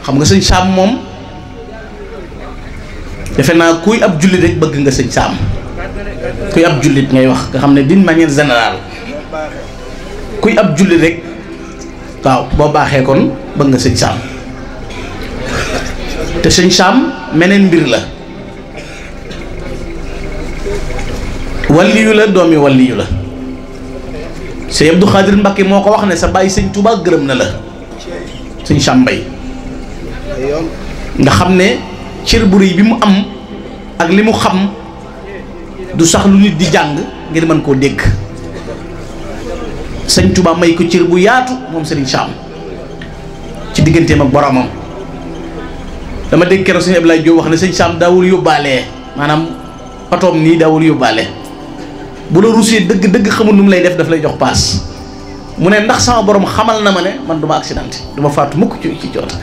xam nga sëñ Saam moom defe naa kuy ab jullit rek bëgg nga sëñ Saam kuy ab jullit ngay wax nga xam ne d'une manière générale kuy ab jullit rek waaw boo baaxee kon bëgg nga sëñ Saam te sëñ Saam meneen mbir la walliyu la doomi walliyu la sëñ Abdou Khadir Mbacké moo ko wax ne sa bàyyi sëñ Touba gërëm na la sëñ Saam Mbay nga xam ne cër bu rëy bi mu am ak li mu xam du sax lu nit di jàng ngir mën koo dégg sëñ Touba may ko cër bu yaatu moom sëriñ Saam ci digganteem ak boromam dama dégg keroog sëñ Abdoulaye Diop wax ne sëñ Saam daawul yóbbaale maanaam otoom nii daawul yóbbaale bu la rusee dëgg dëgg xamul nu mu lay def daf lay jox paas mu ne ndax sama borom xamal na ma ne man du ma accidenté du ma faatu mukk ci oto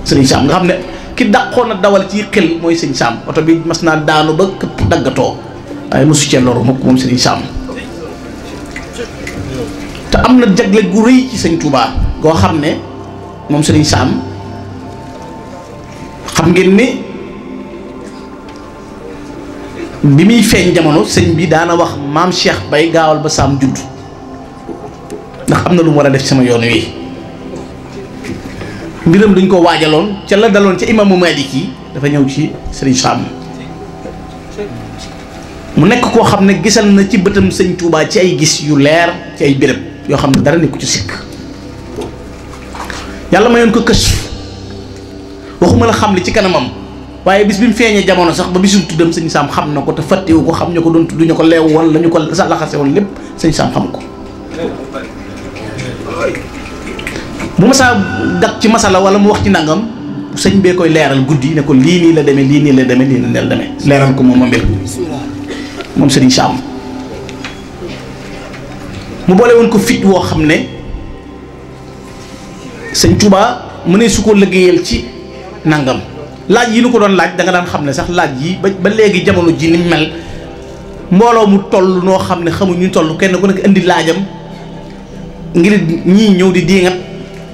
sëriñ Saam nga xam ne ki dàqoon a dawal ci xel mooy sëñ Saam oto bi mas naa daanu ba këpp daggatoo waaye mosu cee loru mukk moom sëriñ Saam te am na jagle gu rëy ci sëñ Touba goo xam ne moom sëriñ Saam xam ngeen ni bi muy feeñ jamono sëñ bi daana wax maam Cheikh Bay gaawal ba Saam judd ndax am na lu mu war a def sama yoon wi mbiram dañ ko waajaloon ca la daloon ca imaamu Maalik yi dafa ñëw ci sëriñ Saam mu nekk koo xam ne gisal na ci bëtam sëñ Touba ci ay gis yu leer ci ay béréb yoo xam ne dara nekku ci sikk yàlla mayoon ko kës waxuma la xam li ci kanamam waaye bis bi mu feeñee jamono sax ba bisum tuddam sëñ Saam xam na ko te fàttewu ko xam ñu ko doon tudd ñu ko leew woon la ñu ko sa laxase woon lépp sëñ Saam xam ko bu ma saa dak ci masala wala mu wax ci nangam sëñ bee koy leeral guddi ne ko lii nii la demee lii nii la demee lii nii la demee leeral ko moom ma mbir moom sëriñ Saam mu boole woon ko fit woo xam ne sëñ Touba mu ne su ko liggéeyal ci nangam laaj yi nu ko doon laaj da nga daan xam ne sax laaj yi ba léegi jamono ji ni mel mbooloo mu toll noo xam ne xamuñ ñu toll kenn ku nekk indi laajam ngir ñii ñëw di diingat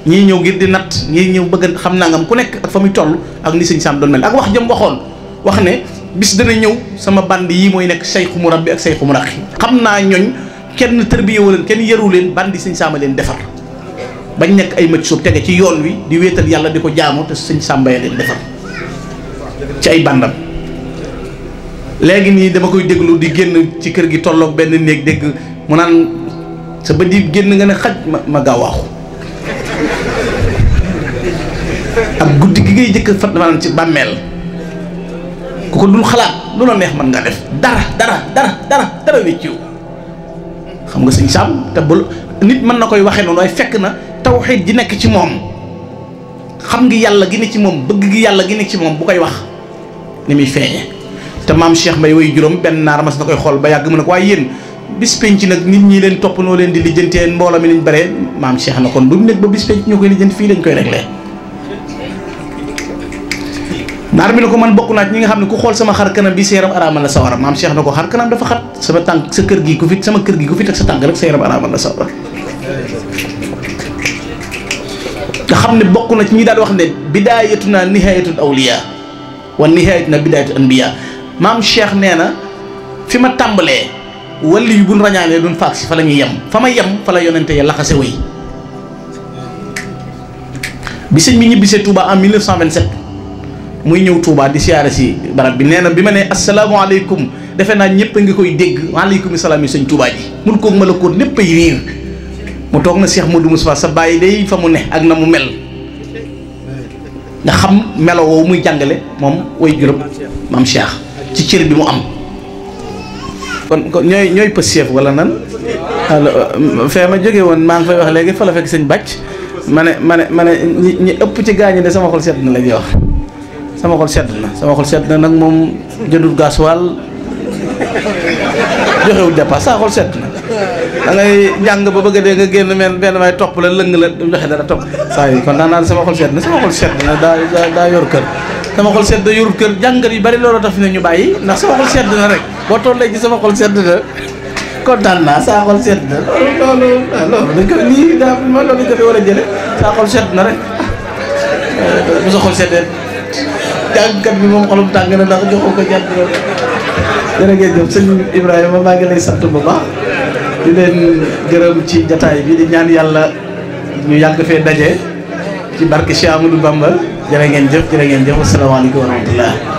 ñii ñëw ngir di natt ñii ñëw bëgg xam nangam ku nekk ak fa muy toll ak ni sëñ Saam doon mel ak wax jëm waxoon wax ne bis dana ñëw sama band yi mooy nekk sayxu murabbi ak sayxu muraqi xam naa ñooñ kenn tërbiyewu leen kenn yaru leen bandi sëñ Saam a leen defar bañ nekk ay mëcc suuf tege ci yoon wi di wéetal yàlla di ko jaamu te sëñ Saam Mbaye leen defar ci ay bandam léegi nii dama koy déglu di génn ci kër gi tolloog benn néeg dégg mu naan sa bët yi génn nga ne xaj ma gaaw waaxu ak guddi gi ngay jëkk fat maanaam ci bàmmeel ku ko dul xalaat lu la neex mën nga def dara wécciw xam nga sëñ Saam te bul nit mën na koy waxee noonu waaye fekk na tawxiid ji nekk ci moom xam ngi yàlla gi ne ci moom bëgg gi yàlla gi ne ci moom bu koy wax ni muy feeñe te maam Cheikh Mbaye way juróom benn naar mas na koy xool ba yàgg mu ne ko waaye yéen bis penc nag nit ñi leen topp noo leen di lijjantee mbooloo mi lañ bare maam Cheikh na kon bu mu nekk ba bis penc ñoo koy lijjanti fii lañ koy réglé naar bi ne ko man bokk naa ci ñi nga xam ne ku xool sama xar kanam bi sa yaram araamal la sawara maam Cheikh na ko xar kanam dafa xat sama tànk sa kër gi ku fi sama kër gi ku fi teg sa tànk rek sa yaram araamal la sawara nga xam ne bokk na ci ñi daan wax ne bidaayatuna nihayatul awliya wa nihayatuna bidaayatul anbiya maam Cheikh nee na fi ma tàmbalee wali yu buñ rañaanee duñ faak si fa la ñuy yem fa ma yem fa la yonente ya laxase way bi sëñ bi ñibbisee Touba en 1927 muy ñëw Touba di siyaare si barab bi nee na bi ma ne asalaamaaleykum defe naa ñëpp a ngi koy dégg waaleykum salaam yi sëñ Touba ji mun koog ma la koon lépp ay riir mu toog na Cheikh Modou Moustapha sa bàyyi day fa mu ne ak na mu mel nga xam melo woowu muy jàngale moom way juróom maam Cheikh ci cër bi mu am kon ñooy pësseef wala nan fee ma jóge woon maa ngi fay wax léegi fa la fekk sëñ bàcc ma ne ñi ëpp ci gaañu de sama xol sedd na la ñuy wax sama xol sedd na nag moom jëndul gasoil joxewul dépasse sa xol sedd na da ngay jàng ba bëgg a dee nga génn benn waay topp la lëng la du joxe dara topp saa yi kon naa sama xol sedd na daa yor kër sama xol sedd yorul kër jàngat yu bari loolu tax fi ne ñu bàyyi ndax sama xol sedd na rek boo tollee ci sama xol sedd na kontaan naa saa xol sedd na loolu dañ ko nii daa ma loolu dafa war a jële saa xol sedd na rek bu sa xol seddee jàngkat bi moom xolam tàng na ndax joxoo ko ñaar dërëm. jërë ngeen jëf sëñ Ibrahima maa ngi lay sant bu baax di leen gërëm ci jataay bi di ñaan yàlla ñu yàgg fee daje ci barke Cheikh Amadou Bamba. jërë ngeen jëf asalaamaaleykum wa rahmatullah.